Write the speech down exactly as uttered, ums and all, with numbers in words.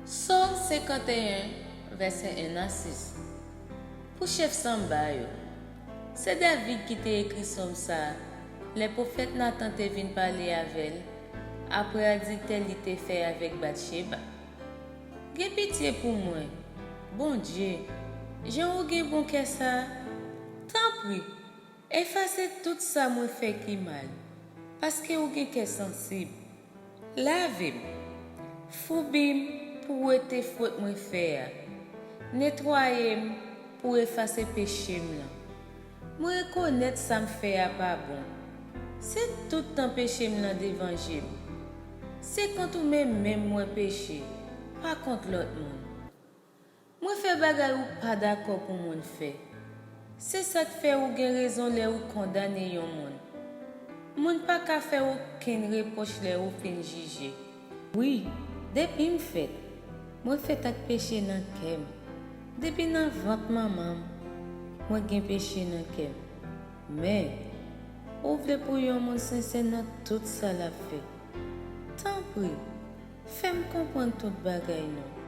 Sòm senkanteyen, vèsè en a sis. Pou chèf sanba yo. Se David ki te ekri sòm sa a lè pwofèt Natan te vin pale avè l apre adiltè li te fè avèk Batcheba. Gen pitye pou mwen, Bondye, jan ou gen bon kè sa a. Tanpri, efase tout sa mwen fè ki mal, paske ou gen kè sansib. Lave m, foubi m pou wete fwot mwen fè a. Netwaye m pou efase peche m lan. Mwen rekonèt sa m fè a pa bon. Se tout tan peche m lan devan je m. Se kont ou menm menm mwen peche, pa kont lòt moun. Mwen fè bagay ou pa dakò pou moun fè. Se sa k fè ou gen rezon lè ou kondane yon moun. Moun pa ka fè okenn repwòch lè ou fin jije. Wi, depi m fèt, mwen fèt ak peche nan kè m. Depi nan vant manman m, mwen gen peche nan kè m. Men, ou vle pou yon moun sensè nan tout sa l ap fè. Tanpri, fè m konprann tout bagay non.